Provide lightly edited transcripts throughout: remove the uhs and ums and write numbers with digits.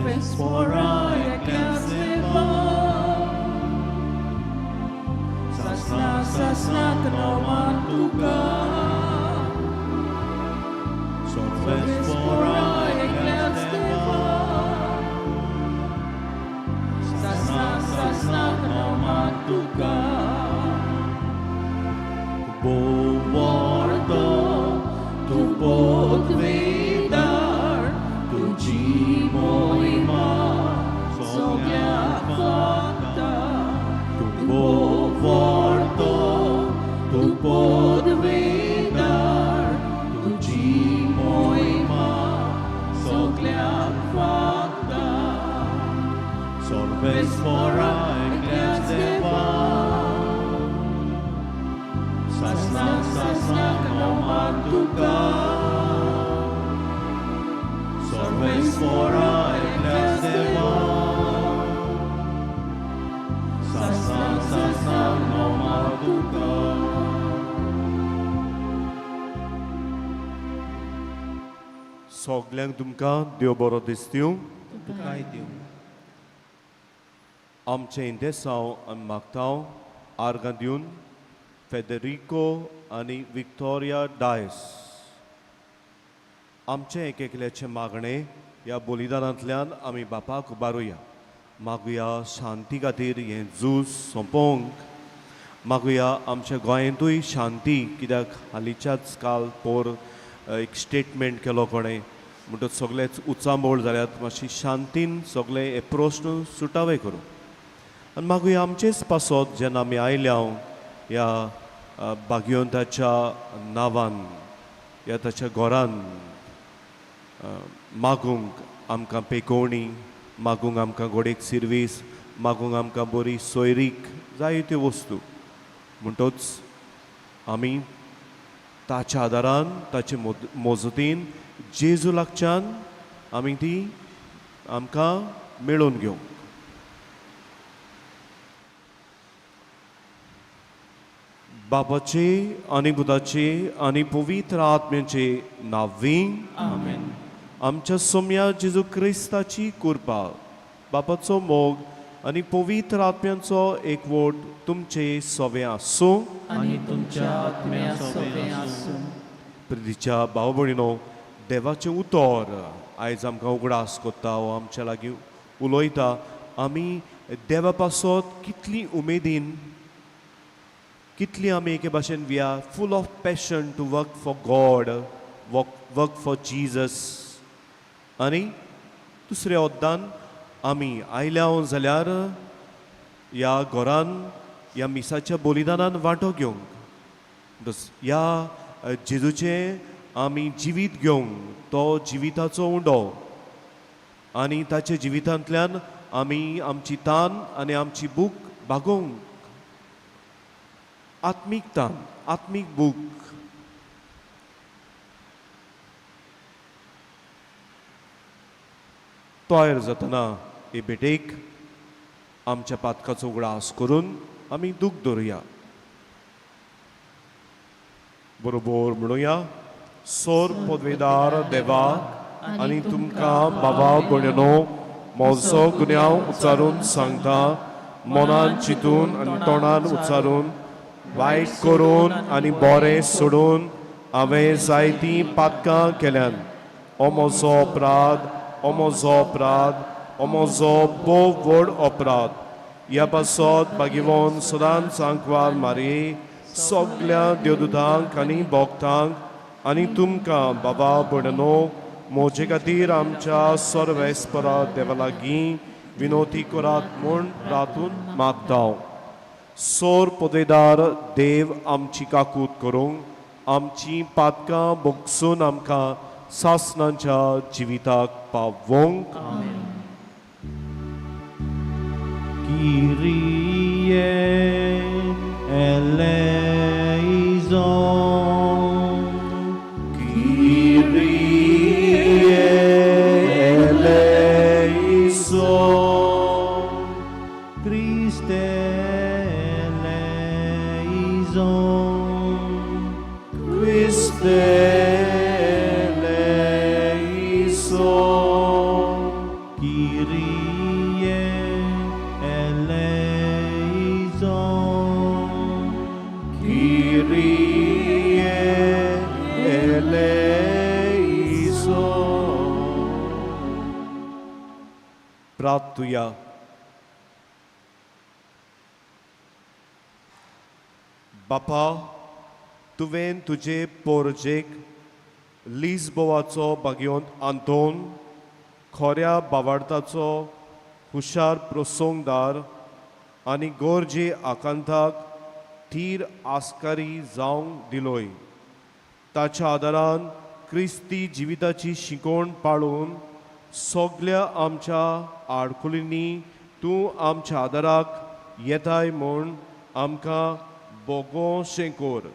Sorves fora ekल्याच देवा सासना सासनाक नोमान तुका Sorves fora ekल्याच देवा सासना सासनाक नोमान तुका Bowardo Tu podvedar, तुजी मोहिमा सगळ्याक फावता. Tu bowardo Tu podvedar, तुजी मोहिमा सगळ्याक फावता. Sorves fora ekल्याच देवा सासना सासनाक नोमान तुका Sorves fora ekल्याच देवा सासना सासनाक नोमान तुका. सगल्यांक तुमकां देव बरो दिसतीव. तुकाय दिवं. आमचें इंतेसांव आमी मागता आर्गां दिवन फेदरिको आनी विक्टोरिया डायस. आमचें एक एकल्याचें मागणें ह्या बलिदानांतल्यान आमी बापाक उबारुया. मागुया शांती खातीर हें झूज सोंपोवंक. मागुया आमच्या गोंयांतूय शांती, कित्याक हालींच्याच काल पोर एक स्टेटमेंट केलो कोणें म्हणटच सगळेच उचांबळ जाल्यात. मातशी शांतीन सगळे हे प्रस्न सुटावे करूं. आनी मागुया आमचेच पासत जेन्ना आमी आयल्या ह्या भाग्यवंताच्या नांवान ह्या ताच्या घरान मागूंक आमकां पेकोवणी मागूंक, आमकां गोडेक सिर्वीस मागूंक, आमकां बरी सोयरीक जायत्यो वस्तू. म्हणटच आमी ताच्या आदारान ताचे मोजतीन जेजू लागच्यान आमी ती आमकां मेळोवन घेवंक. बापाचे आनी पुताचे आनी पवित्र आत्म्याचे नांवी आमेन. आमच्या सोम्या जेजू क्रिस्ताची कृपा, बापाचो मोग आनी पवित्र आत्म्यांचो एकवट तुमचे सवे आसूं आनी तुमच्या आत्म्या सोबें आसूं. प्रितीच्या भाव भयणीनो, देवाचें उतर आयज आमकां उगडास कोत्ता वो आमच्या लागीं उलयता. आमी देवा पासत कितली उमेदीन, कितली आमी एके भाशेन we are full of passion to work for God, work for Jesus. आनी दुसऱ्या वद्दान आमी आयल्या जाल्यार ह्या घरान ह्या मिसाच्या बलिदानान वांटो घेवंक, ह्या जेजूचें आमी जिवीत घेवंक, तो जिविताचो उंडो आनी ताच्या जिवितांतल्यान आमी आमची तान आनी आमची भूक भागोवंक, आत्मीक तान आत्मीक भूक तयार जातना हे भेटेक आमच्या पातकाचो उगडास करून आमी दूख धरुया. बरोबर म्हणुया. सोर पदवेदार देवा आनी तुमकां बाबा भयणीनो म्हजो गुन्यांव उच्चारून सांगता. मनान चिंतून आनी तोंडान उच्चारून, वायट करून आनी बरें सोडून हांवें जायतीं पातकां केल्यान. ओ म्हजो अपराध, ओ म्हजो अपराध, ओ म्हजो भोव व्हड अपराध. ह्या पासत भागीवन सदांच आंकवार मारये, सगल्या देवदूतांक आनी भक्तांक आनी तुमकां बाबा भयणीनो म्हजे खातीर आमच्या सर्वेस्परा देवा लागीं विनोती करात म्हूण प्रार्थून मागता. सोर पदवेदार देव आमची काकूत करूंक, आमची पातकां भोगसून आमकां सासणाच्या जिविताक पावोवंक. Kyrie eleison. Kyrie eleison. Christe eleison. Christe eleison. Kyrie प्रार्थुया. बापा, तुवें तुजे पोरजेक लिजबोवाचो बागयोंत आंतोन खोऱ्या बावार्थाचो हुशार प्रसंगदार आनी गोरजे आकांताक थीर आस्कारी जावंक दिलोय. ताच्या आदारान क्रिस्ती जिविताची शिकवण पाळून सगल्या आमच्या आडकुलींनी तूं आमच्या आदाराक येताय म्हूण आमकां बोगोशें कर.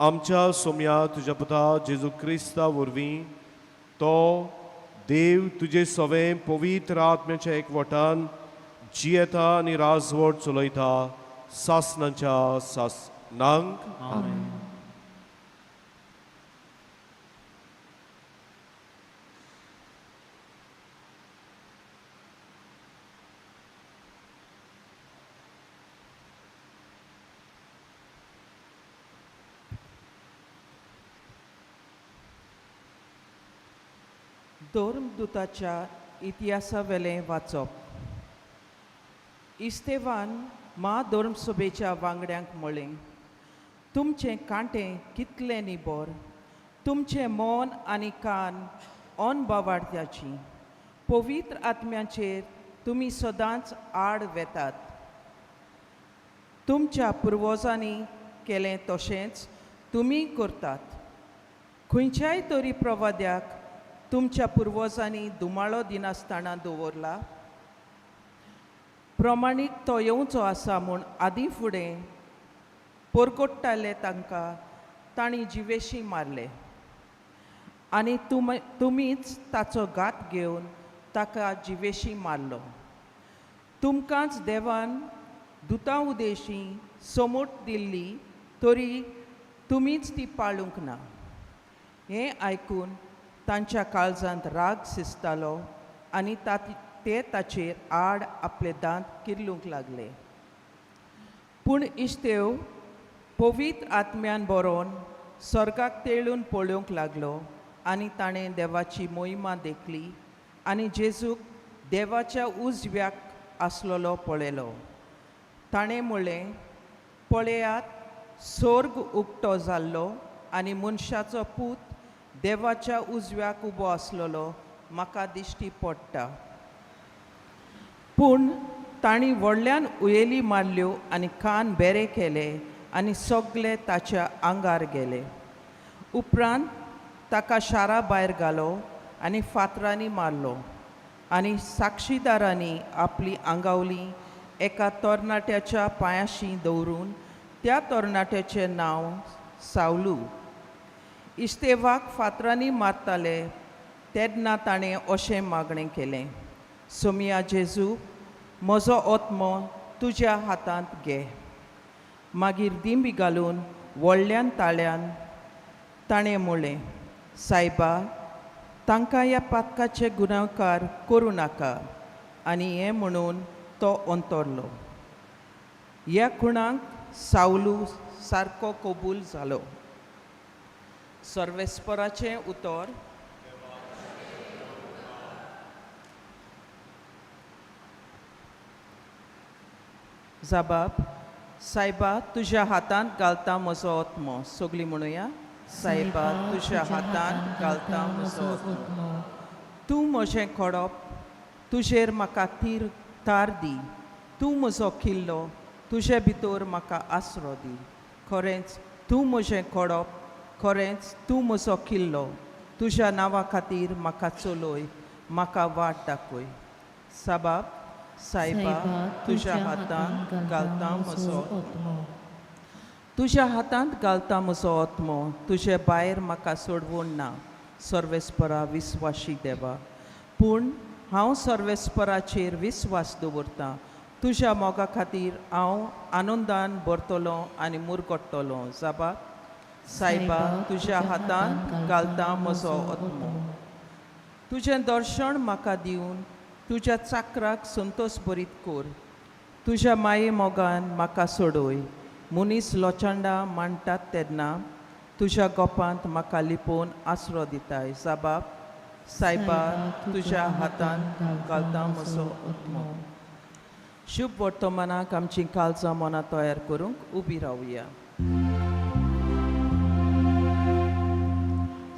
आमच्या सोम्या तुज्या पुता जेजू क्रिस्ता वरवीं, तो देव तुजे सवें पवित्र आत्म्याच्या एकवटान जियेता आनी राजवट चलयता सासनाच्या सासनांक. आमेन. धर्मदूताच्या इतिहासावेलें वाचप. इस्तेवान मा धर्मसभेच्या वांगड्यांक म्हळें, तुमचें कांटें कितलें निबर, तुमचें मन आनी कान अनबावाड्याची, पवित्र आत्म्याचेर तुमी सदांच आड वेतात. तुमच्या पुर्वजांनी केलें तशेंच तुमी करतात. खंयच्याय तरी प्रवाद्याक तुमच्या पुर्वजांनी दुमाळो दिनासतना दवरला? प्रमाणीक तो येवचो आसा म्हूण आदीं फुडें परगट्टाले तांकां तांणी जिवेशी मारले आनी तुमीच ताचो घात घेवन ताका जिवेशी मारलो. तुमकांच देवान दुता उदेशी समोट दिल्ली तरी तुमीच ती पाळूंक ना. हें आयकून तांच्या काळजांत राग शिजतालो आनी ते ताचेर आड आपले दांत किर्लूंक लागले. पूण इश्तेव पवित्र आत्म्यान बरोवन स्वर्गाक तेळून पळोवंक लागलो आनी ताणें देवाची मोहिमा देखली आनी जेजूक देवाच्या उजव्याक आसलेलो पळयलो. ताणें म्हणलें, पळयात, सोर्ग उक्तो जाल्लो आनी मनशाचो पूत देवाच्या उजव्याक उबो आसलेलो म्हाका दिश्टी पडटा. पूण तांणी व्हडल्यान उयेली मारल्यो आनी कान बेरे केले आनी सगले ताच्या आंगार गेले. उपरांत ताका शारा भायर घालो आनी फातरांनी मारलो आनी साक्षीदारांनी आपली आंगावली एका तरणाट्याच्या पांयाशी दवरून त्या तरणाट्याचें नांव सावलू. इश्तेवाक फातरांनी मारताले तेन्ना ताणें अशें मागणें केलें, सोमिया जेजू, म्हजो आत्मो तुज्या हातांत घे. मागीर दिंबी घालून व्हडल्यान ताळ्यान ताणें म्हणलें, सायबा, तांकां ह्या पातकाचे गुन्यांवकार करूं नाका. आनी हें म्हणून तो अंतरलो. ह्या खुणाक सावलू सारको कबूल जालो. सर्वेस्पराचें उतर. जाबाब, सायबा तुज्या हातांत घालता म्हजो आत्मो. सगळीं म्हणुया, सायबा तुज्या हातांत घालता म्हजो आत्मो. तूं म्हजें खोडप, तुजेर म्हाका तीर तार दी. तूं म्हजो किल्लो, तुजे भितर म्हाका आसरो दी. खरेंच तूं म्हजें खोडप, खरेंच तूं म्हजो किल्लो. तुज्या नांवा खातीर म्हाका चलय, म्हाका वाट दाखय. साबाब, सायबा तुज्या हातांत घालता म्हजो आत्मो. तुज्या हातांत घालता म्हजो आत्मो. तुजे भायर म्हाका सोडवून ना सर्वेस्परा विस्वाशी देवा. पूण हांव सर्वेस्पराचेर विस्वास दवरतां. तुज्या मोगा खातीर हांव आनंदान भरतलो आनी मुरगट्टलो. जाबा, सायबा तुज्या हातांत घालता म्हजो आत्मो. तुजें दर्शन म्हाका दिवन तुज्या चाकराक संतोश बरीत कर. तुज्या माये मोगान म्हाका सोडय. मनीस लोचंडा मांडटात तेन्ना तुज्या गोपांत म्हाका लिपोवन आसरो दिताय. जाबाब, सायबा तुज्या हातान घालता म्हजो आत्मो. शुभ वर्तमानाक आमची काळजां मनां तयार करूंक उबी रावया.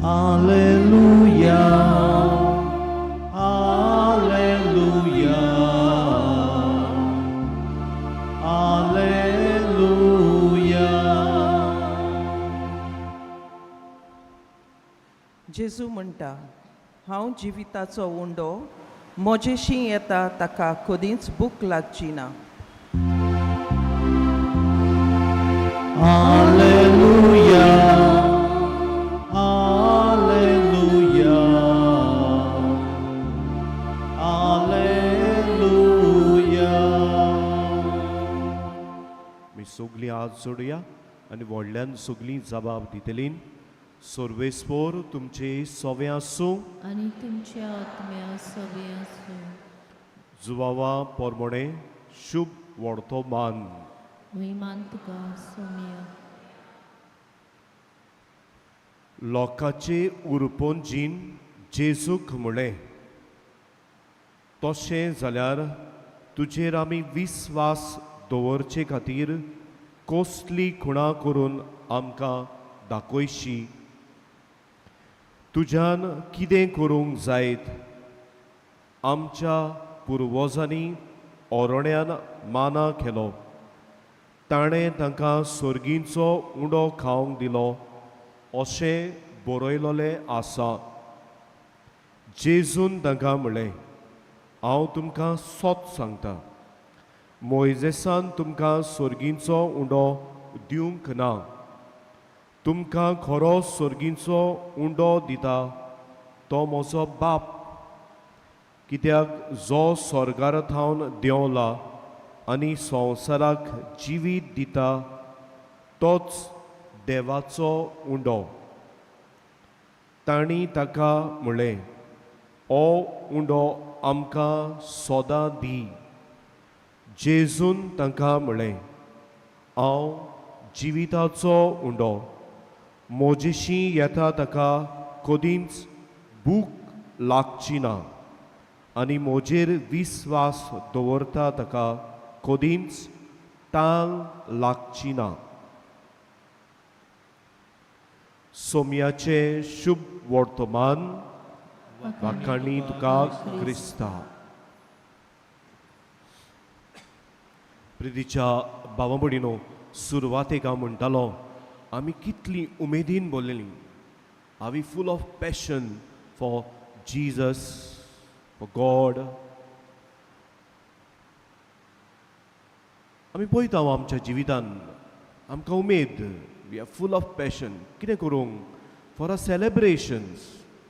Alleluia, Alleluia, Alleluia. जेजू म्हणटा, हांव जिविताचो उंडो, म्हजेशी येता ताका कदींच भूक लागची ना. Alleluia, Alleluia, Alleluia. मी सगलीं हात जोडया आनी व्हडल्यान सगलीं जबाब दितलीं. सर्वेस्पोर तुमचे सोवे आसूं आनी तुमच्या आत्म्या सवे आसूं. जुवावा पोरमोणे शुभ वर्तमान. महिमान तुका सोम्या. लोकांचे उरपोंजीन जेजूक म्हळें, तशें जाल्यार तुजेर आमी विस्वास दवरचे खातीर कसली खुणा करून आमकां दाखयशी? तुज्यान कितें करूंक जायत? आमच्या पुर्वजांनी ओरण्यान माना केलो, ताणें तांकां सर्गींचो उंडो खावंक दिलो अशें बरयलोलें आसा. जेजून तांकां म्हणलें, हांव तुमकां सोत सांगता, मोयजेसान तुमकां सर्गींचो उंडो दिवंक ना. तुमकां खरो सर्गींचो उंडो दिता तो म्हजो बाप. कित्याक जो स्वर्गार थावन देंवला आनी संवसाराक जिवीत दिता तोच देवाचो उंडो. तांणी ताका म्हणलें, हो उंडो आमकां सदां दी. जेजून तांकां म्हणलें, हांव जिविताचो उंडो. म्हजेशी येता ताका कदींच भूक लागची ना आनी म्हजेर विस्वास दवरता ताका कदींच तान लागची ना. सोम्याचें शुभ वर्तमान. वाखाणी तुका क्रिस्ता. प्रितीच्या बाबा भयणीनो, सुरवातेक हांव म्हणटालो, आमी कितली उमेदीन बोल्लेलीं. आमी full of passion for Jesus, for God. आमी पळयता आमच्या जिवितान आमकां उमेद, we are full of passion. कितें करूंक? फॉर अ सेलेब्रेशन्स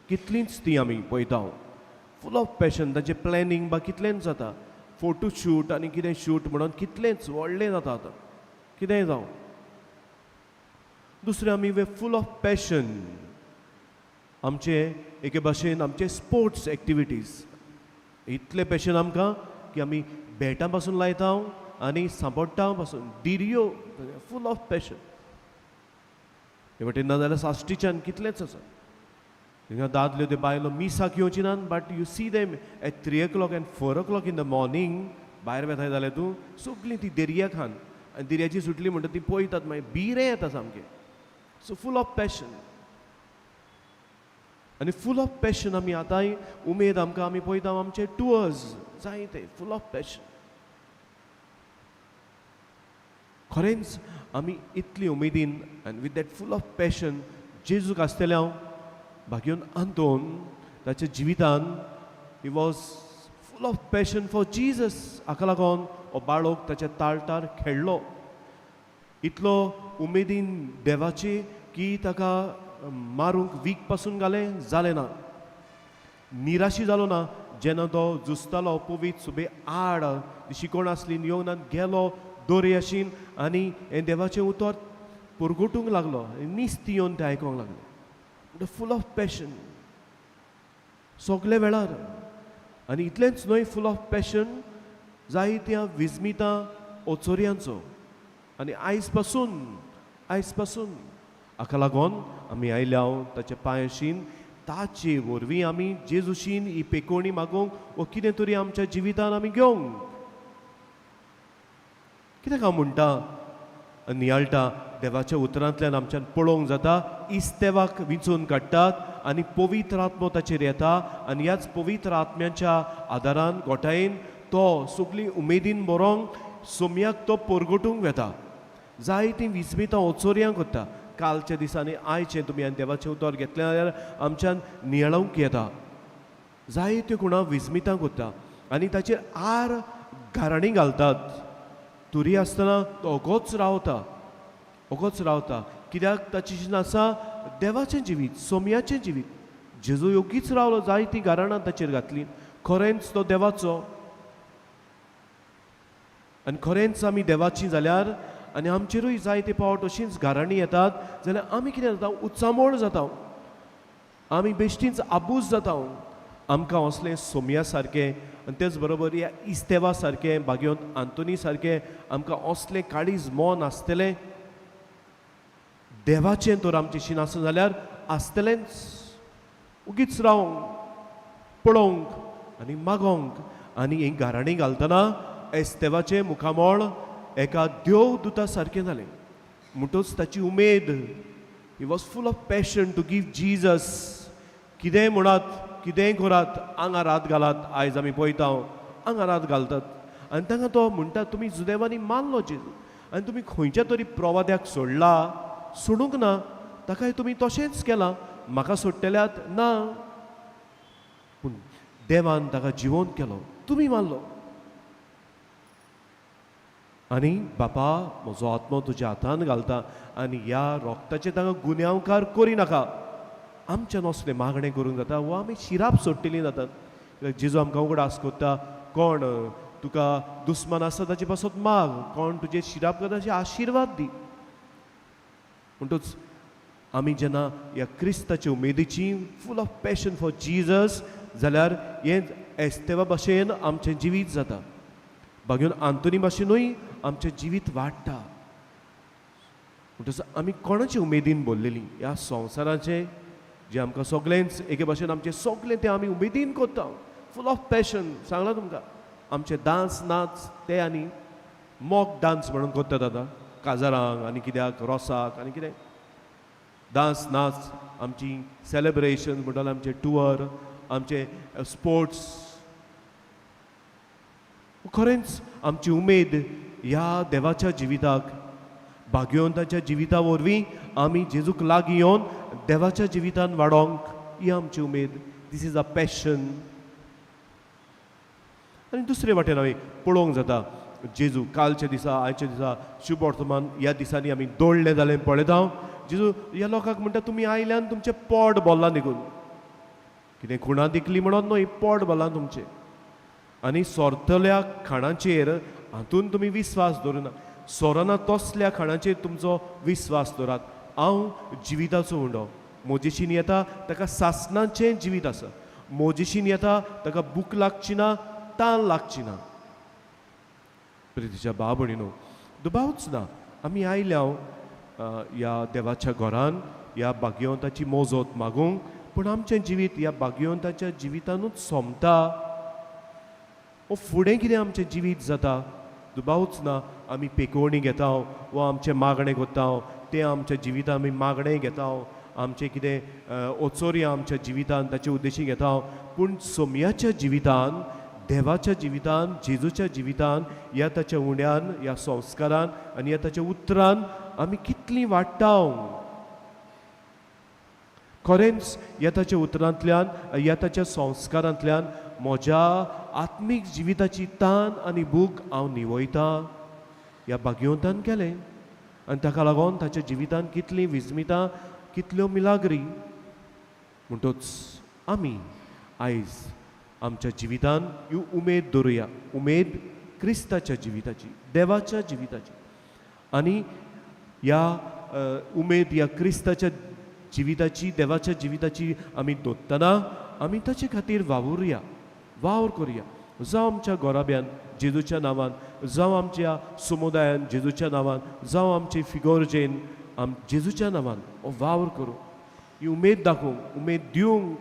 कितलींच ती आमी पळयता, फूल ऑफ पॅशन. ताचें प्लॅनिंग बा कितलेंच जाता, फोटो शूट आनी कितें शूट म्हणून कितलेंच व्हडलें जाता. आतां कितेंय जावं. दुसरें, आमी वे फूल ऑफ पॅशन आमचे एके भाशेन आमचे स्पोर्ट्स एक्टिविटीज. इतलें पॅशन आमकां की आमी बॅटां पासून लायता आनी सांपडटा पासून दिरयो, फूल ऑफ पॅशन. हे वटेन ना जाल्यार साश्टीच्यान कितलेंच आसा. हिंगा दादल्यो त्यो बायलो मिसाक येवची नात, but you see them at 3 o'clock and 4 o'clock in the morning. भायर वेताय जाल्यार तूं सगळीं ती दर्या खान आनी दर्याची सुटली म्हणटा ती पळयतात, मागीर बिरें येता सामकें. सो फूल ऑफ पॅशन आनी फूल ऑफ पॅशन आमी आतांय उमेद आमकां. आमी पळयता आमचे टुअर्स जायते फूल ऑफ पॅशन. खरेंच आमी इतली उमेदीन आनी with that full of passion जेजूक आसतलें हांव भाग्योन आंतोन ताच्या जिवितान he was full of passion for Jesus. हाका लागून हो बाळक ताच्या ताळटार खेळ्ळो इतलो उमेदीन देवाची की ताका मारूंक वीख पासून घालें जालें ना. निराशी जालो ना. जेन्ना तो झुजतालो पवित्र सुबे आड शिकोण आसली येवन गेलो दोरयाशीन आनी हें देवाचें उतर परगटूंक लागलो. निस्ती येवन तें आयकोंक लागलें. फूल ऑफ पॅशन सगळे वेळार. आनी इतलेंच न्हय, फूल ऑफ पॅशन जायत्या विस्मितां ओचोरयांचो. आनी आयज पासून हाका लागून आमी आयल्या ताच्या पांयशीन, ताचे वरवीं आमी जेजूशीन ही पेकोवणी मागूंक वो कितें तरी आमच्या जिवितान आमी घेवंक. कित्याक हांव म्हणटा नियाळटा देवाच्या उतरांतल्यान आमच्यान पळोवंक जाता, इस्तेवाक विंचून काडटात आनी पवित्र आत्मो ताचेर येता आनी ह्याच पवित्र आत्म्याच्या आदारान गोठायेन तो सगळी उमेदीन बरोवंक सोम्याक तो परगटूंक वेता. जायतीं विस्मितां ओचोरयां करता. कालच्या दिसांनी आयचें तुमी आनी देवाचें उतर घेतलें जाल्यार आमच्यान नियाळूंक येता. जायत्यो खुणा विस्मितां करता आनी ताचेर आर गाराणी घालतात. तरी आसतना तो ओगोच रावता, ओगोच रावता. कित्याक ताची आसा देवाचें जिवीत, सोम्याचें जिवीत. जेजू योगीच रावलो, जायतीं गाराणां ताचेर घातलीं. खरेंच तो देवाचो आनी खरेंच आमी देवाचीं जाल्यार आनी आमचेरूय जायते फावट अशींच गाराणीं येतात जाल्यार आमी कितें जाता, उचामोळ जाता, आमी बेश्टींच आबूज जाता. आमकां असलें सोम्या सारकें आनी तेच बरोबर ह्या इस्तेवा सारकें, भाग्योंत आंतोनी सारकें आमकां असलें काळीज मन आसतलें देवाचें तर आमचें शीन आसा जाल्यार आसतलेंच. उगीच रावंक, पळोवंक आनी मागोवंक. आनी ही गाराणीं घालतना एस्तेवाचें मुखामळ एका देव दुता सारकें जालें. म्हणटच ताची उमेद, he was full of passion to give Jesus. कितेंय म्हणात, कितेंय करात, आंगार हात घालात. आयज आमी पळयता आंगार हात घालतात आनी तांकां तो म्हणटा, तुमी जुदेवांनी मारलो जेजू आनी तुमी खंयच्या तरी प्रवाद्याक सोडला, सोडूंक ना, ताकाय तुमी तशेंच केलां, म्हाका सोडटल्यात ना. पूण देवान ताका जिवंत केलो, तुमी मारलो. आनी बापा म्हजो आत्मो तुज्या हातान घालता आनी ह्या रोगताचें तांकां गुन्यांवकार करिनाका. आमच्यान असलें मागणें करूंक जाता वो आमी शिराप सोडटलीं जातात. कित्याक जेजू आमकां उगडास करता, कोण तुका दुस्मान आसा ताचे पासत माग, कोण तुजेर शिराप करता ताचे आशिर्वाद दी. म्हणटूच आमी जेन्ना ह्या क्रिस्ताचे उमेदीची full of passion for Jesus जाल्यार हें एस्तेवा भाशेन आमचें जिवीत जाता. बागेवन आंतोनी भाशेनूय आमचें जिवीत वाडटा. म्हणटच आमी कोणाचे उमेदीन बोल्लेली ह्या संवसाराचें जें आमकां सगळेंच एके भाशेन आमचें सगळें तें आमी उमेदीन करता, फूल ऑफ पॅशन. सांगलां तुमकां आमचे डांस नाच ते आनी मॉक डांस म्हणून करतात आतां काजारांक आनी कित्याक रोसाक आनी कितें डांस नाच. आमची सेलेब्रेशन म्हणटाले, आमचे टुअर, आमचे स्पोर्ट्स. खरेंच आमची उमेद ह्या देवाच्या जिविताक, भाग्यवंताच्या जिविता वरवीं आमी जेजूक लागीं येवन देवाच्या जिवितान वाडोवंक ही आमची उमेद. This is a passion. आनी दुसरे वाटेन आमी पळोवंक जाता जेजू कालच्या दिसा, आयच्या दिसा, शुभ वर्तमान ह्या दिसांनी आमी दोडले जालें पळयता. जेजू ह्या लोकांक म्हणटा, तुमी आयल्यान तुमचें पोट भरलां देखून, कितें खुणां दिकली म्हणून न्हय, पोट भरलां तुमचें. आनी सोरतल्या खाणाचेर हातून तुमी विस्वास दवरिना, सोरना तसल्या खाणाचेर तुमचो विस्वास दवरात. हांव जिविताचो उंडो, मोजेशीन येता ताका सासणाचें जिवीत आसा, मोजेशीन येता ताका भूक लागची ना, तान लागची ना. प्रितीच्या भाव भयणीनो, दुबावच ना आमी आयल्या ह्या देवाच्या घरान ह्या भाग्यवंताची मोजोत मागूंक, पूण आमचें जिवीत ह्या भाग्यवंताच्या जिवितानूच सोंपता. ओ फुडें कितें आमचें जिवीत जाता, दुबावच ना आमी पेकोवणी घेता वो आमचें मागणें करता, तें आमच्या जिवितान आमी मागणें घेता, आमचें कितें ओचोरी आमच्या जिवितान ताचे उद्देशी घेता. पूण सोम्याच्या जिवितान, देवाच्या जिवितान, जेजूच्या जिवितान, ह्या ताच्या उण्यान, ह्या संस्कारान आनी ह्या ताच्या उतरान आमी कितलीं वाडटा. खरेंच ह्या ताच्या उतरांतल्यान, ह्या ताच्या संस्कारांतल्यान म्हज्या आत्मीक जिविताची तान आनी भूक हांव निवयतां. ह्या भाग्यवंतान केलें आनी ताका लागून ताच्या जिवितान कितलीं विस्मितां, कितल्यो मिलाग्री. म्हणटच आमी आयज आमच्या जिवितान ही उमेद दवरुया, उमेद क्रिस्ताच्या जिविताची, देवाच्या जिविताची. आनी ह्या उमेद ह्या क्रिस्ताच्या जिविताची, देवाच्या जिविताची आमी दोत्तना आमी ताचे खातीर वावुरुया, वावर करुया. जावं आमच्या गोराब्यान जेजूच्या नांवान, जावं आमच्या समुदायान जेजूच्या नांवान, जावं आमचे फिगोर्जेन आम जेजूच्या नांवान हो वावर करूं, ही उमेद दाखोवंक, उमेद दिवंक.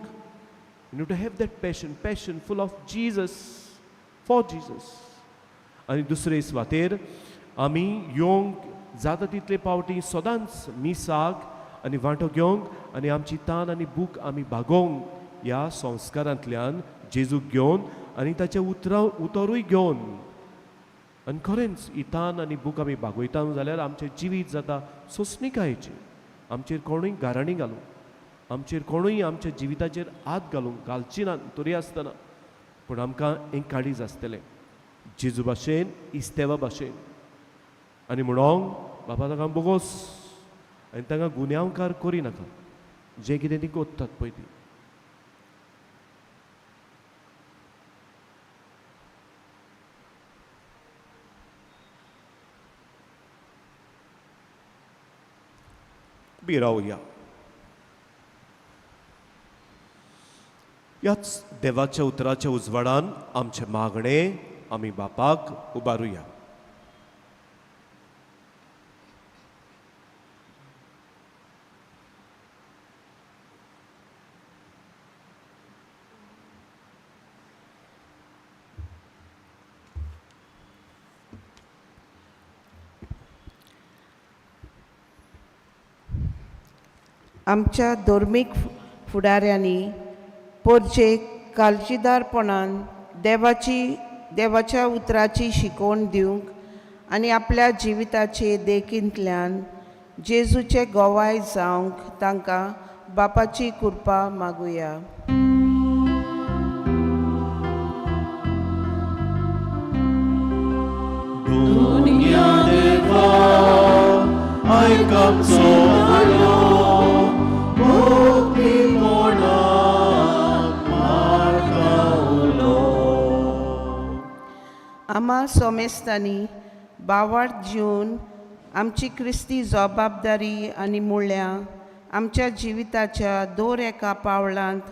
You to have that passion, passion full of Jesus, for Jesus. आनी दुसरे सुवातेर आमी येवंक जाता तितले पावटी सदांच मिसाक आनी वांटो घेवंक आनी आमची तान आनी भूक आमी भागोवंक ह्या संस्कारांतल्यान जेजूक घेवन आनी ताचें उतरां उतरूय घेवन. आनी खरेंच ही तान आनी भूक आमी भागयता जाल्यार आमचें जिवीत जाता सोंसणिकायेचें. आमचेर कोणूय गाराणी घालूं, आमचेर कोणूय आमच्या जिविताचेर हात घालूंक घालची ना तरी आसतना पूण आमकां एक काळीज आसतलें जेजू भाशेन, इस्तेवा भाशेन. आनी म्हणोंक बाबा ताका बोगोस आनी तांकां गुन्यांवकार करिनाका जें कितें तीं कोत्तात पळय ती. उबी रावया. ह्याच देवाच्या उतराच्या उजवाडान आमचें मागणें आमी बापाक उबारुया. आमच्या धर्मीक फुडाऱ्यांनी पोरचेक काळजीदारपणान देवाची देवाच्या उतराची शिकवण दिवंक आनी आपल्या जिविताचे देखींतल्यान जेजूचे गोवाय जावंक तांकां बापाची कृपा मागुया. दुनिया देवा आयक आमचो उलो, मुक्तीपणाक मारता उलो. आमा सोमेस्तांनी बावार्थ जिवन आमची क्रिस्ती जबाबदारी आनी मुळ्यां आमच्या जिविताच्या दर एका पावलांत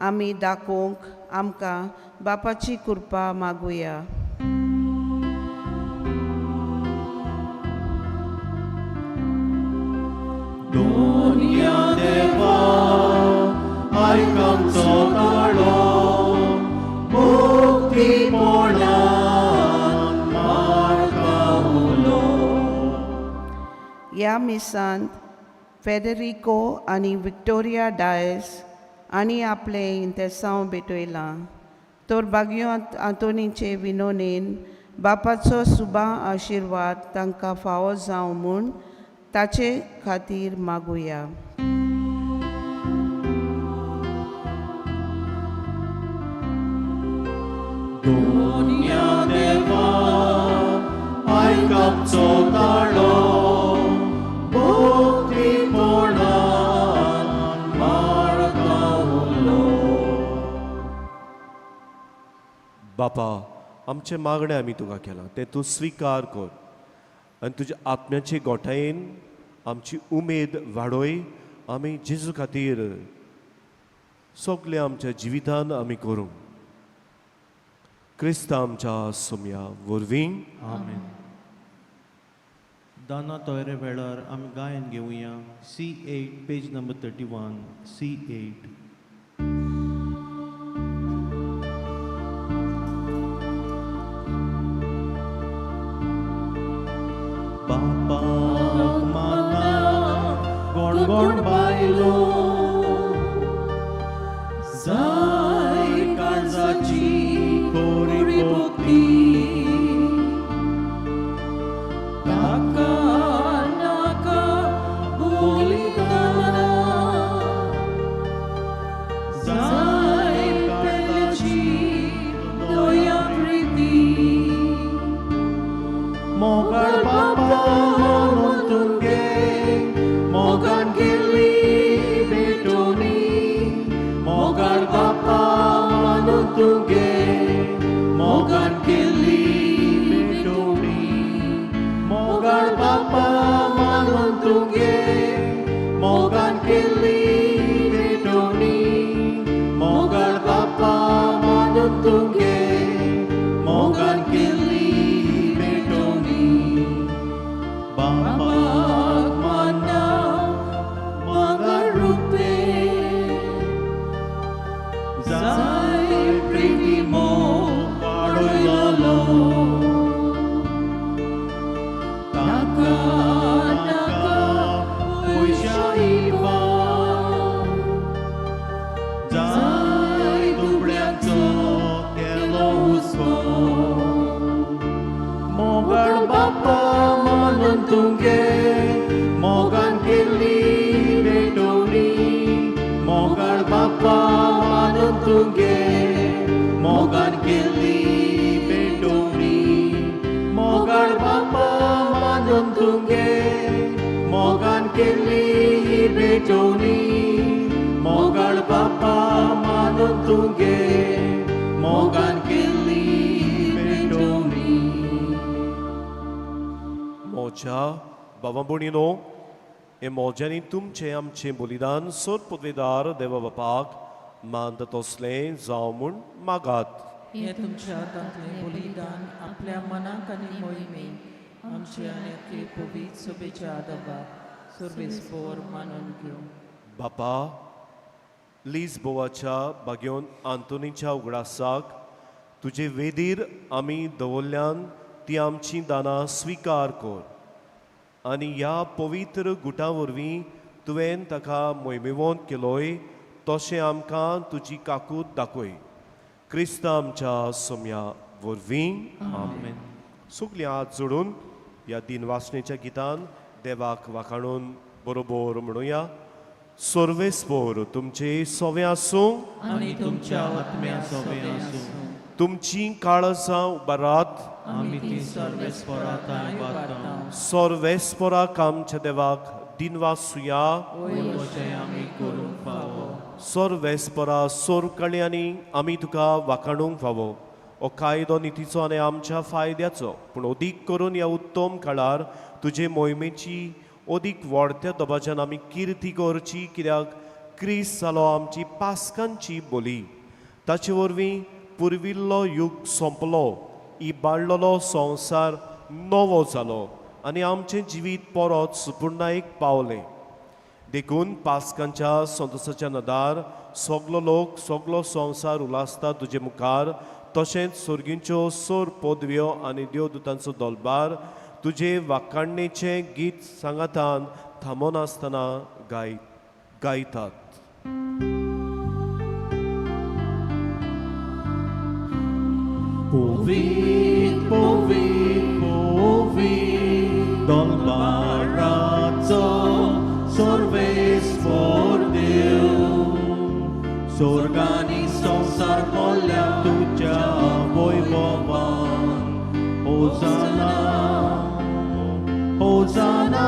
आमी दाखोवंक आमकां बापाची कृपा मागुया. दुनिया देवा आयक आमचो ताळो, मुक्तीपणाक मारता उलो. ह्या मिसांत फेडरिको आनी विक्टोरिया डायस आनी आपलें इंतेसांव भेटयलां तर बागयो आंतोनीचे विनोनेन बापाचो सुबा आशिर्वाद तांकां फावो जावं म्हूण ताचे खातीर मागुया. दुनिया देवा आयक आमचो ताळो, मुक्तीपणाक मारता उलो. बापा आमचें मागणें आमी तुका केलां तें तूं स्विकार कर आनी तुज्या आत्म्याचे गोठायेन आमची उमेद वाडय. आमी जेजू खातीर सगळें आमच्या जिवितान आमी करूं. क्रिस्त आमच्या सोम्या वरवीं. आमेन. दाना तोयरे वेळार आमी गायन घेवया. C8 page number 31, C8. बापाक माना गणगण बायलो, जाय काळजाची खोरी भक्ती, ताका नाका बलिदाना, जाय पेलची दया प्रिती. मोगाळ बापा म्हणून तुमगे मोगान केल्ली भेटोणी, मोगाळ बापा म्हणून तुमगे मोगान केल्ली भेटोणी, मोगाळ बापा म्हणून तुमगे मोगान केल्ली भेटोणी, जाय दुबळ्यांचो केलो हुस्को मोगाळ बापा मानून तुगे मोगान केल्ली भेटवणी मोगाळ बापा मानून तुगे मोगान केल्ली भेटवणी मोगाळ बापा मानून तुगे मोगान केल्ली भेटवणी मोगाळ बापा मानून तुगे मोगान केल्ली भेटवणी. मोज्या बाबा भयणीनो, हे मोज्यांनी तुमचें आमचें बलिदान सोद पदवेदार देवा बापाक मानता तसलें जावं म्हूण मागात. हें तुमच्या हातांतलें बलिदान आपल्या मनाक आनी मोहिमेक आमचे आनी अख्खे पवित्र सभेच्या आदाबाक सर्वेस्पोर मानून घेवं. बापा, लिजबोवाच्या बागेवन आंतोनीच्या उगडासाक तुजे वेदीर आमी दवरल्यान ती आमची दानां स्विकार कर आनी ह्या पवित्र गुटा वरवीं तुवें ताका मोहिमेवंत केलोय तशें आमकां तुजी काकूत दाखय, क्रिस्ता आमच्या सोम्या वरवीं. आमेन. सगलीं हात जोडून ह्या दिनवासनेच्या गितान देवाक वाखाणून बरोबर म्हणुया. सर्वेस्पोर तुमचे सोवे आसूं आनी तुमच्या आत्म्या सोबे आसूं. तुमची काळजां उबारात. आमी ती सर्वेस्परा थंय उबारता. सर्वेस्पोराक आमच्या देवाक दिनवासुया. अशें आमी करूंक फावो. सर्वेस्परा सोरकळ्यांनी आमी तुका वाखाणूंक फावो. हो कायदो नितीचो आनी आमच्या फायद्याचो, पूण अदीक करून ह्या उत्तम काळार तुजे मोहिमेची अदीक वाडत्या दबाज्यान आमी किर्ती करची, कित्याक क्रिस्त जालो आमची पास्कांची बोली. ताचे वरवीं पुर्विल्लो युग सोंपलो, इबाडलेलो संवसार नवो जालो आनी आमचें जिवीत परत सुपुर्णायेक पावलें. देखून पास्कांच्या संतोसाच्या नदार सगलो लोक सगलो संवसार उलासता तुजे मुखार, तशेंच सोर्गींच्यो सोर पदव्यो आनी देवदूतांचो दलबार तुजे वाखाणणेचें गीत सांगातान थांबनासतना गायतात. पवित्र पवित्र पवित्र दलबाराचो सर्वेस्पर देव, स्वर्गानी संवसार भरल्या तुज्या वैभवान. होजाना होजाना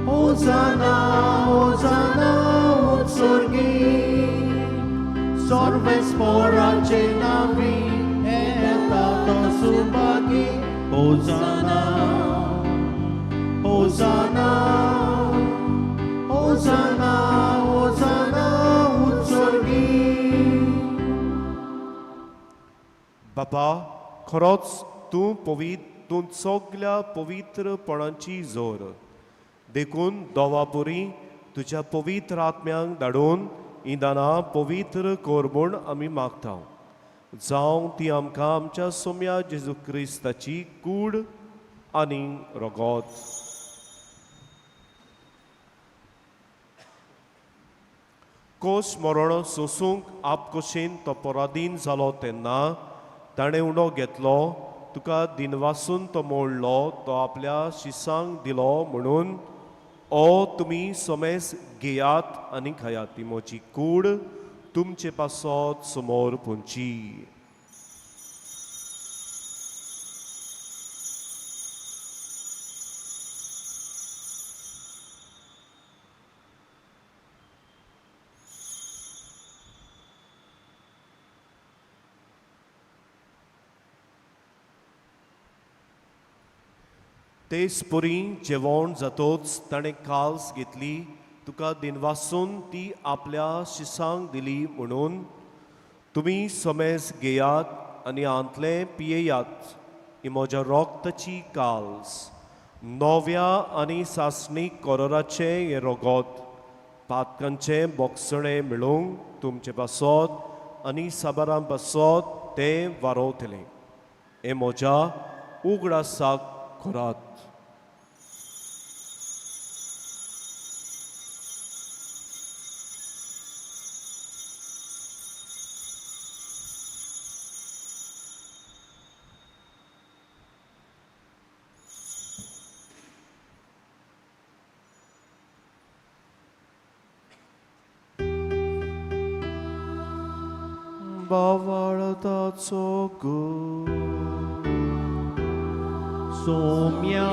होजाना होजाना उत्सर्गी, सर्वेस्पराचे नावी येता तो सुभागी. होजाना होजाना होजाना होजाना उत्सर्गी. बापा, खरोच तूं पवित्र, तूं सगल्या पवित्रपणाची जोर, देखून दोवापुरी तुज्या पवित्र आत्म्यांक धाडून हीं दानां पवित्र कर म्हूण आमी मागता. जावं ती आमकां आमच्या सोम्या जेजू क्रिस्ताची कूड आनी रगत. कोस मरण सोसूंक आपकोशेन तो पराधीन जालो तेन्ना ताणें उणो घेतलो, तुका दिनवासून तो मोडलो, तो आपल्या शिसांक दिलो म्हणून ओ तुमी समेस घेयात आनी खायात, ती म्हजी कूड तुमचे पासत समोर पुंची. तेच परी जेवण जातोच ताणें काल्स घेतली, तुका दिनवासून ती आपल्या शिसांक दिली म्हणून तुमी समेज घेयात आनी हांतलें पियेयात, ही म्हज्या रोगताची काल्स, नव्या आनी सासणीक कोरोराचें हें रोगत, पातकांचें बोगसणें मेळूंक तुमचे पासत आनी साबारां पासत तें वारोवतलें. हें म्हज्या उगडासाक करात. भावार्थाचो गूण. सोम्या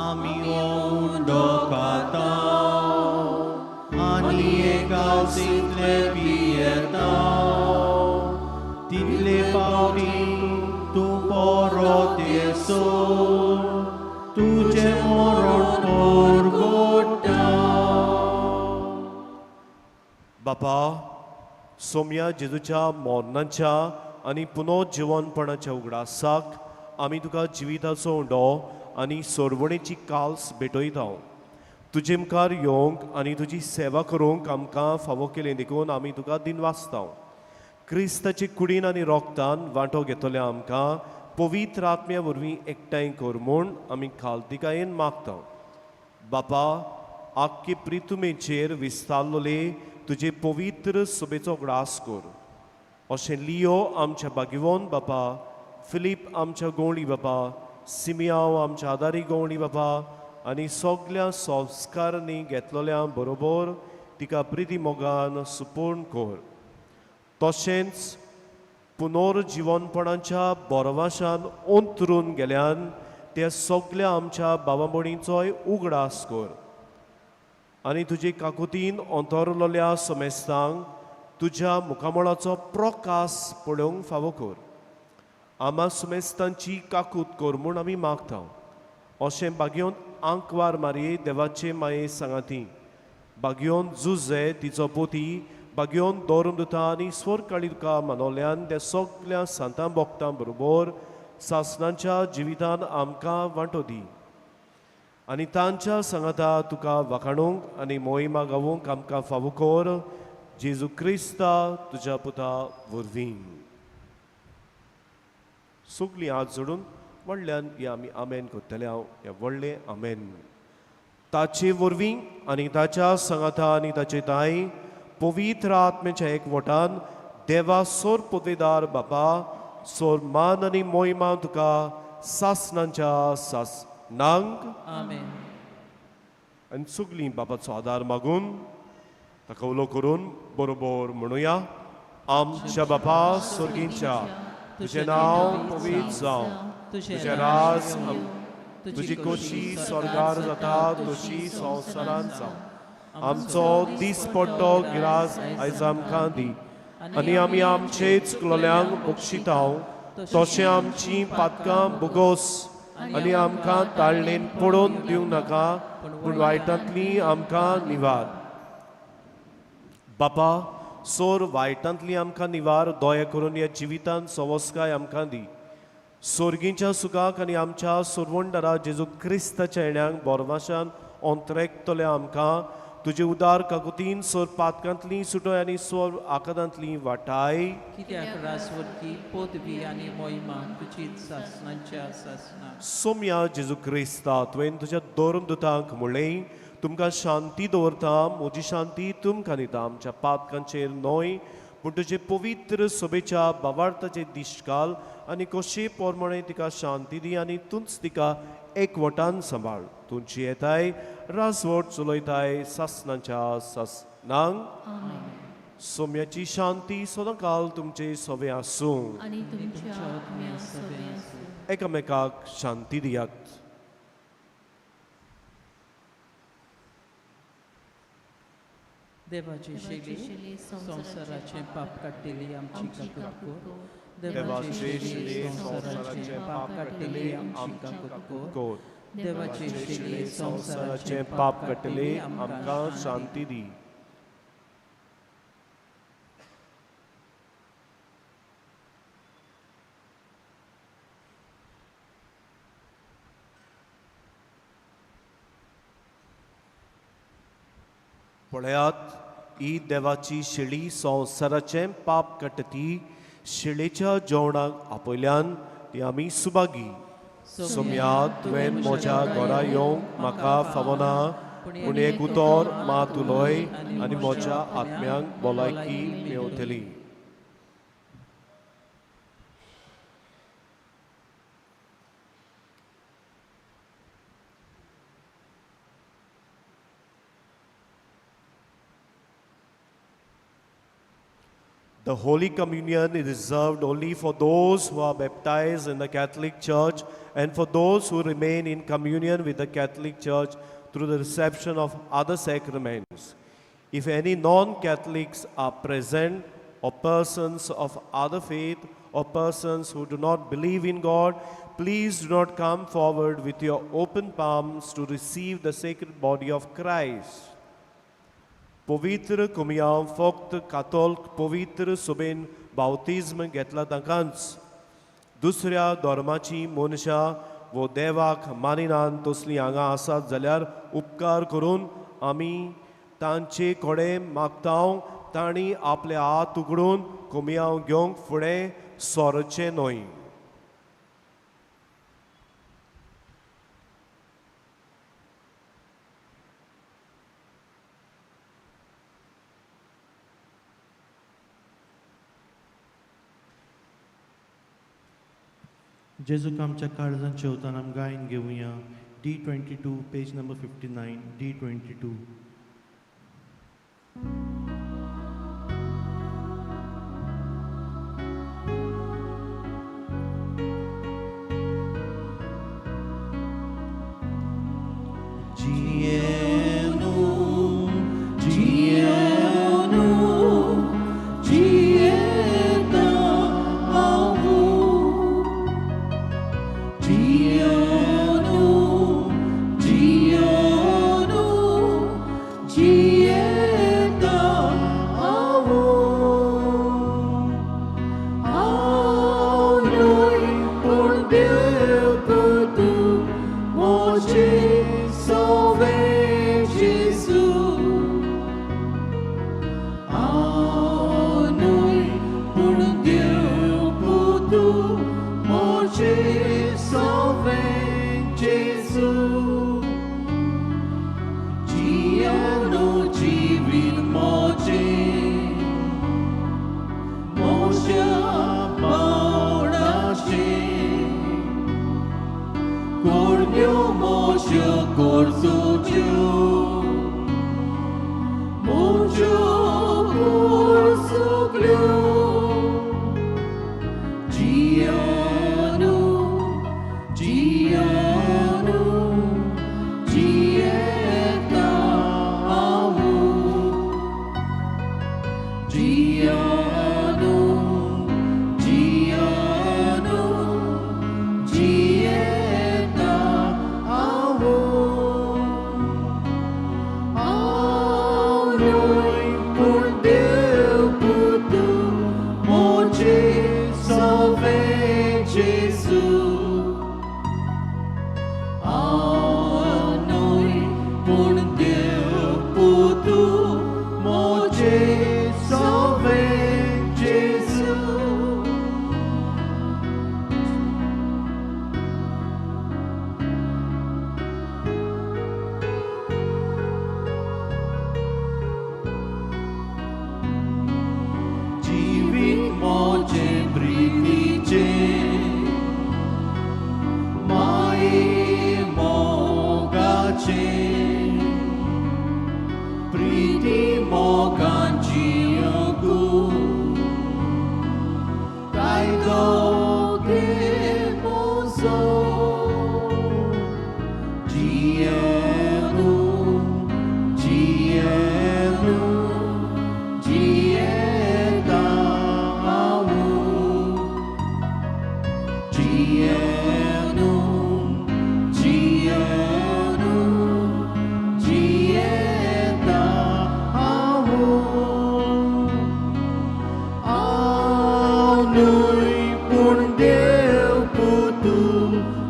आमी हो उंडो खाता आनी एकावसींतले पियेता तितले पावटी तूं परत येसो तुजें मरण परगट्टा. बापा, सोम्या जेजूच्या मरणाच्या आनी पुनर्जिवनपणाच्या उगडासाक आमी तुका जिविताचो उंडो आनी सोडवणेची काल्स भेटयता. तुजे मुखार येवंक आनी तुजी सेवा करूंक आमकां फावो केलें देखून आमी तुका दिनवासता. क्रिस्ताचे कुडीन आनी रोगतान वांटो घेतल्या आमकां पवित्र आत्म्या वरवीं एकठांय कर म्हूण आमी खालतिकायेन मागता. बापा, आख्खे प्रितुमेचेर विस्तारलोले तुजे पवित्र सभेचो उगडास कर. अशें लियो आमच्या बागिवोन बापा, फिलीप आमच्या गवळी बापा, सिमियांव आमच्या आदारी गवळी बापा आनी सगल्या संस्कारांनी घेतलेल्या बरोबर तिका प्रिती मोगान सुपूर्ण कर. तशेंच पुनर्जिवनपणाच्या बोरवाशान अंतरून गेल्यान त्या सगल्या आमच्या बाबा भयणींचोय उगडास कर आनी तुजे काकुतीन अंतरलोल्या समेस्तांक तुज्या मुखामळाचो प्रकाश पळोवंक फावो कर. आमा सुमेस्तांची काकूत कर म्हूण आमी मागता. अशें बागयोन आंकवार मारये देवाचे माये सांगाती, बागयोन जुजे तिचो पोती, बागयोन दवरून दिता आनी स्वर तुका मानवल्यान त्या सगल्या सांतां भोगतां बरोबर सासणाच्या जिवितान आमकां वांटो दी आनी तांच्या सांगाता तुका वाखाणूंक आनी मोहिमा गावूंक आमकां फावो कर, जेजू क्रिस्ता तुज्या पुता वरवीं. सगलीं हात जोडून व्हडल्यान या आमी आमेन करतले. हांव ह्या व्हडलें आमेन. ताचे वरवीं आनी ताच्या सांगाता आनी ताचे ताई पवित्र आत्म्याच्या एकवटान देवा सोर पदवेदार बापा, सोर मान आनी मोहिमा तुका सासणांच्या सासणांक. आमेन. आनी सगलीं बापाचो आदार मागून ताका उलो करून बरोबर म्हणुया. आमच्या बापा स्वर्गींच्या, तुजें नांव पवित्र जावं, तुजें राज, तुजी कोशी स्वर्गार जाता तशी संवसारांत जावं. आमचो दीसपट्टो गिरास आयज आमकां दी आनी आमी आमचे चुकलोल्यांक बक्षिताव तशें आमची पातकां बोगोस आनी आमकां ताळणेन पडोवन दिवं नाका, पूण वायटांतली आमकां निवार. बापा, सोर वायटांतली आमकां निवार, दया करून ह्या जिवितांत सवस्काय आमकां दी. सोर्गींच्या सुखाक आनी आमच्या सोरवंडरा जेजू क्रिस्ताच्या येण्याक बोरवाशान अंतरेकतले आमकां तुजे उदार काकुतीन सोर पातकांतली सुटोय आनी सोर आकादांतली वाटाय. कित्याक राजवटकी पदवी आनी मोहिमा तुजीच सासणांच्या सासणां. सोम्या जेजू क्रिस्ता, तुवें तुज्या दोन दुतांक म्हणलें, तुमकां शांती दवरता, म्हजी शांती तुमकां दिता. आमच्या पातकांचेर न्हय पूण तुजे पवित्र सभेच्या बावार्थाचे दिश्काल आनी कशे प्रमाणे तिका शांती दी आनी तूंच तिका एकवटान सांबाळ. तुमची येताय राजवट चलयताय सासणाच्या सासणांक. सोम्याची शांती सदांकाल तुमचे सवे आसूं आनी तुमच्या आत्म्या सवें आसूं. एकामेकाक शांती दियात. देवाची शैली संवसाराचें पाप काडटली आमची काकूत कर. देवाचे शिले संवसाराचें पाप काडटले आमची काकूत कर. देवाचे शिले संवसाराचें पाप काडटले आमकां शांती दी. पळयात, ही देवाची शेळी संवसाराचें पाप काडटा. ती शेळेच्या जेवणाक आपयल्यान ती आमी सुभागी. सोम्या, तुवें म्हज्या घरा येवंक म्हाका फावना, पूण एक उतर मात उलय आनी म्हज्या आत्म्यांक भलायकी मेवतली. The Holy Communion is reserved only for those who are baptized in the Catholic Church and for those who remain in communion with the Catholic Church through the reception of other sacraments. If any non Catholics are present, or persons of other faith, or persons who do not believe in God, please do not come forward with your open palms to receive the sacred body of Christ. पवित्र कुमयांव फक्त कातोल्क पवित्र सोबेन बावतिज्म घेतला तांकांच. दुसऱ्या धर्माची मनशां वो देवाक मानिनात तसलीं हांगा आसात जाल्यार उपकार करून आमी तांचे कडेन मागता, तांणी आपले हात उगडून कुमयांव घेवंक फुडें सरचें न्हय. जेजूक आमच्या काळजांत जेवताना आमी गायन घेवया. D 22, page number 59, D 22. जियेनु जियेनु जियेता हांव. जियेनु जियेनु जियेता हांव. हांव न्हय पूण देव तूं म्हजें सवें जेजू. हांव न्हय पूण देव तूं म्हजें सवें जेजू. जियेनु जिवीत म्हजें म्हज्या पावणाचें करण्यो म्हज्यो करचोच्यो म्हज्यो कर सगल्यो. जियेनु जियेनु जियेता हांव. जियेनु जियेनु जियेता हांव. हांव न्हय पूण देव तूं म्हजें सवें जेजू. हांव न्हय पूण देव तूं म्हजें सवें जेजू. जिवीत म्हजें प्रितीचें माये मोगाचें प्रिती मोगान जियोंक कायदो घे म्हजो. जियेनु जियेनु जियेता हांव. जियेनु जियेनु जियेता हांव. हांव न्हय पूण देव तूं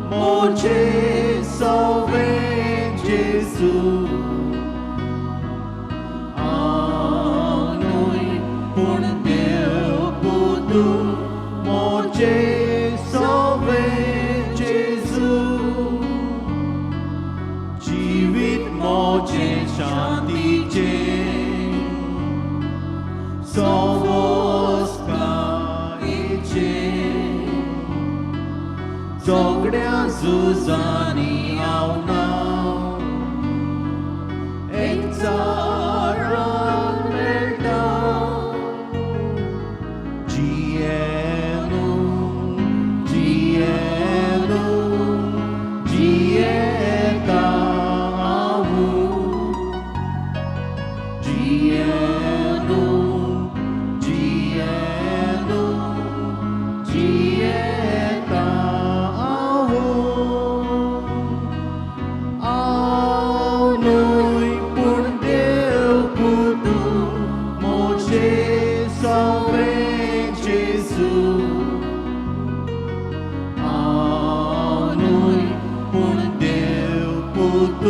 म्हजें सवें जेजू. हांव न्हय पूण देव तूं म्हजें सवें जेजू. जिवीत म्हजें शांतीचें सवस्कायेचें झगड्या झुजांनी हांव ना एकचारान मेळटा.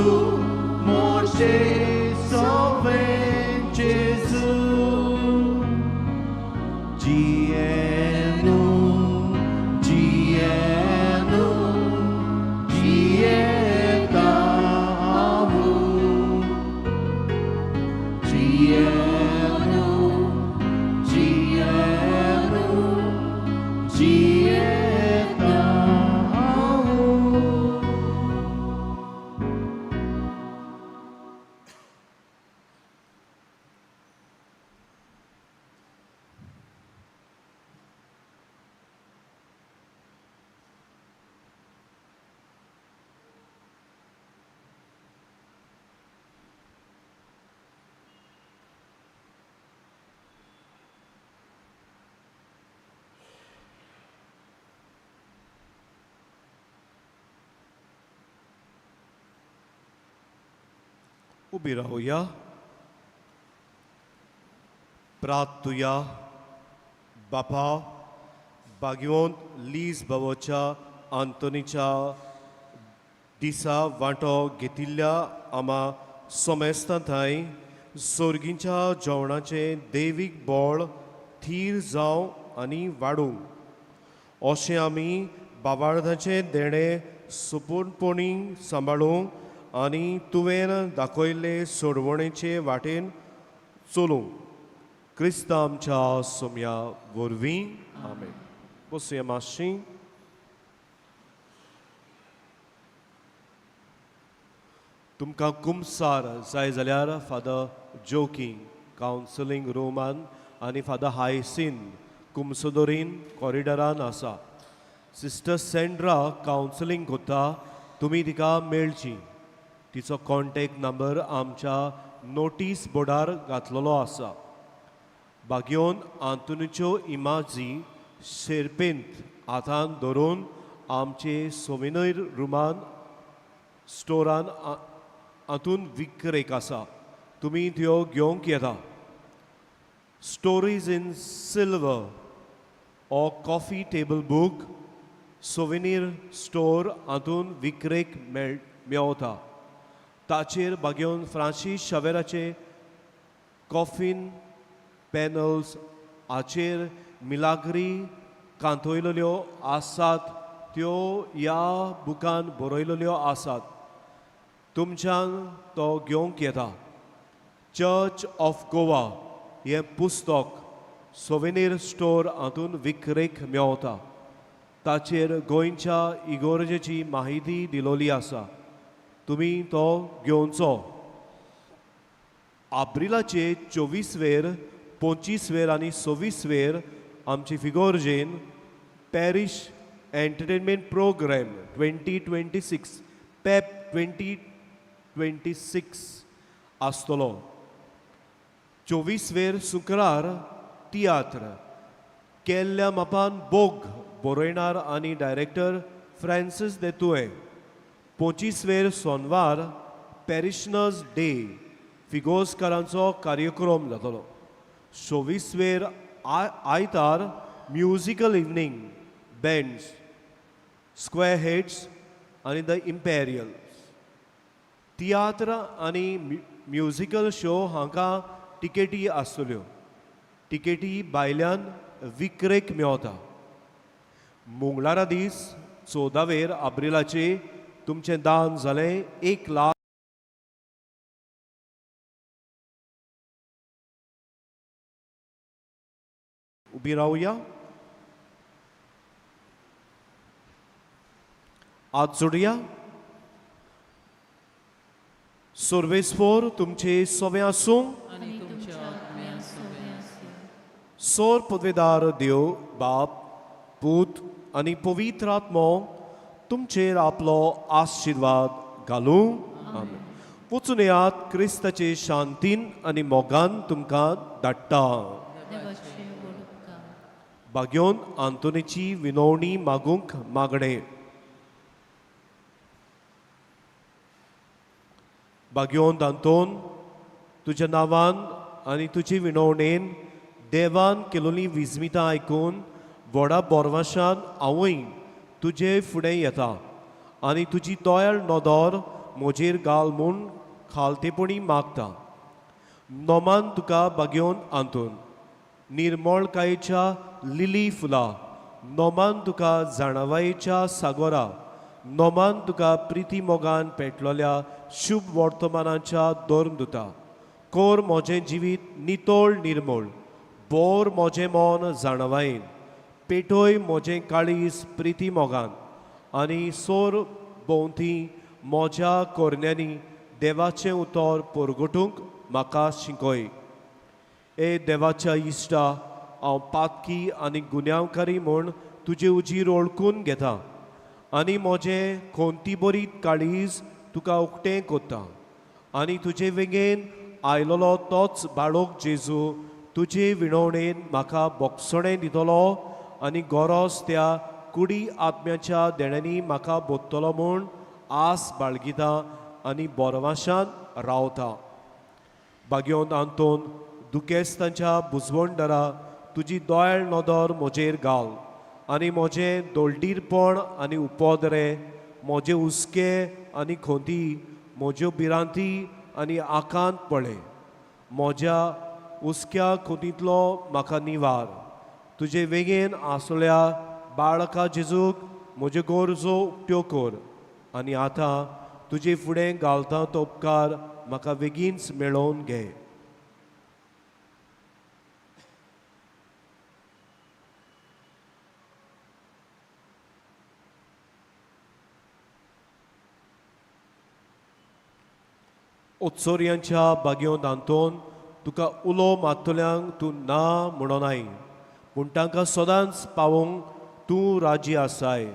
तूं मोजे सोवें जेजू जियेनु जियेनु जियेता हांव जियेनु जियेनु जियेता हांव. उबी रावया. प्रार्थुया. बापा बागयोन लीज बाबोच्या आंतोनीच्या दिसा वांटो घेतिल्ल्या आमा सोमेस्तां थंय सोर्गींच्या जेवणाचें देवीक बळ थीर जावं आनी वाडूं अशें आमी बाबार्धाचें देणें सुपूर्णपणी सांबाळूं आनी तुवें दाखयल्ले सोडवणेचे वाटेन चलूं क्रिस्त आमच्या सोम्या वरवीं. आमेन. बसुया मातशी. तुमकां कुमसार जाय जाल्यार फादर जोकी कावन्सिलींग रुमान आनी फादर हायसीन कुमसदोरीन कॉरिडरान आसा. सिस्टर सेंड्रा कावन्सिलींग कोत्ता, तुमी तिका मेळची. तिचो कॉन्टेक्ट नंबर आमच्या नोटीस बोर्डार घातलेलो आसा. बागयोन आंतोनीच्यो इमाजी शेरपेंत हातान धरून आमचे सोविनर रुमान स्टोरान हातून विक्रेक आसा, तुमी त्यो घेवंक येता. स्टोरीज इन सिल्वर हो coffee table book souvenir store हातून विक्रेक मेवता. ताचेर बागेवन फ्रांसीस शावेराचे कॉफीन पॅनल्स हाचेर मिलाग्री कांतयलेल्यो आसात, त्यो ह्या बुकान बरयलेल्यो आसात. तुमच्यान तो घेवंक येता. चर्च ऑफ गोवा हें पुस्तक सोवेनीर स्टोर हातून विक्रेक मेवता. ताचेर गोंयच्या इगोर्जेची माहिती दिलोली आसा, तुमी तो घेवचो. आब्रिलाचे 24वेर 25वेर आनी 26वेर आमची फिगोर्जेन पॅरीश एंटरटेनमेंट प्रोग्राम 2026 पॅप 2026 आसतलो. 24वेर शुक्रार तियात्र केल्ल्या मापान बोग बरयणार आनी डायरेक्टर फ्रांसीस देतुए. 25वेर सोनवार पॅरिशनर्स डे फिगोजकारांचो कार्यक्रम जातलो. 26वेर आयतार musical evening bands square heads आनी the imperial तियात्र आनी म्युजिकल शो हांकां टिकेटी आसतल्यो. टिकेटी भायल्यान विक्रेक मेवता. मंगळारा दीस 14वेर आब्रिलाचे तुमचें दान जालें 1 लाख उबी रावया. हात जोडया. सर्वेस्फोर तुमचे सोवे आसूं आनी तुमच्या आत्म्या सोबे आसूं. सोर पदवेदार देव बाप पूत आनी पवित्र आत्मो तुमचेर आपलो आशिर्वाद घालूं. आमेन. वचून येयात. क्रिस्ताचे शांतीन आनी मोगान तुमकां धाडटा. देवाचे व्हड उपकार. बागयोन आंतोनीची विनवणी मागूंक मागणें. बागयोन आंतोन, तुज्या नांवान आनी तुजी विनवणेन देवान केलोली विजमितां आयकून व्हडा बोरवाशान हांवूय तुजे फुडें येता आनी तुजी दयाळ नदर म्हजेर घाल म्हूण खालतेपणी मागता. नोमान तुका बागेवन आंतून निर्मळकायेच्या लिली फुलां, नोमान तुका जाणवायेच्या सागोरा, नोमान तुका प्रिती मोगान पेटलोल्या शुभ वर्तमानाच्या धर्मदुता. कोर म्हजें जिवीत नितळ निर्मळ, बोर म्हजें मन जाणवायेन, पेटय म्हजें काळीज प्रिती मोगान आनी सोर भोंवती म्हज्या कोरण्यांनी देवाचें उतर परगटूंक म्हाका शिकय. ए देवाच्या इश्टा, हांव पातकी आनी गुन्यांवकारी म्हूण तुजे उजीर वळखून घेता आनी म्हजें खोंती बरीत काळीज तुका उक्तें कोत्ता आनी तुजे वेंगेन आयलोलो तोच बाळोक जेजू तुजे विणवणेन म्हाका बोगसणें दितलो आनी गरज त्या कुडी आत्म्याच्या देण्यांनी म्हाका बोत्तलो म्हूण आस बाळगिता आनी बोरवाशान रावता. बागयोन आंतोन दुखेस्तांच्या बुजवणदारा तुजी दोयाळ नदर म्हजेर घाल आनी म्हजें दोलटीरपण आनी उपदरे, म्हजे हुस्के आनी खोंती, म्हज्यो भिरांती आनी आकांत पळय. म्हज्या हुस्क्या खोतींतलो म्हाका निवार. तुजे वेगेन आसल्या बाळका जेजूक म्हज्यो गरजो उक्त्यो कर आनी आतां तुजे फुडें घालता तो उपकार म्हाका बेगीनच मेळोवन घे. उत्सोर्यांच्या बागयोन आंतोन तुका उलो मारतल्यांक तूं ना म्हणोनाय, पूण तांकां सदांच पावोवंक तूं राजी आसाय.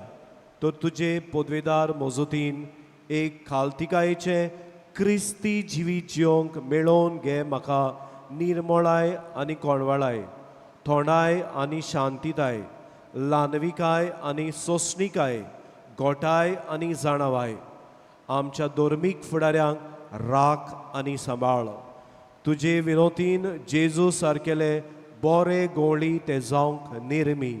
तर तुजे पदवेदार मजतीन एक खालतिकायेचें क्रिस्ती जिवीत जियोंक मेळोवन घे म्हाका निर्मळाय आनी कोणवाळाय, थोंडाय आनी शांतिताय, ल्हानविकाय आनी सोंसणिकाय, गोठाय आनी जाणवाय. आमच्या धर्मीक फुडाऱ्यांक राख आनी सांबाळ. तुजे विनोतीन जेजू सारकेले बोरे गोंवळी ते जावंक निर्मी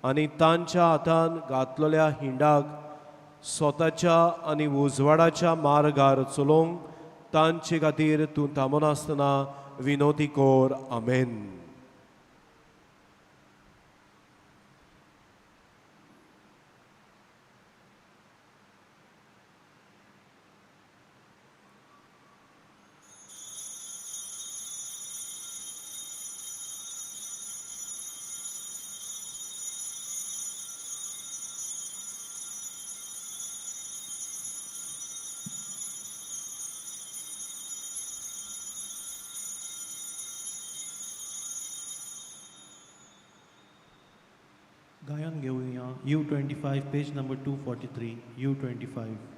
आनी तांच्या हातान घातलेल्या हिंडाक स्वताच्या आनी उजवाडाच्या मार्गार चलोवंक तांचे खातीर तूं थांबनासतना विनोती कोर. आमेन. गायन घेवया U25 page number 243 U25.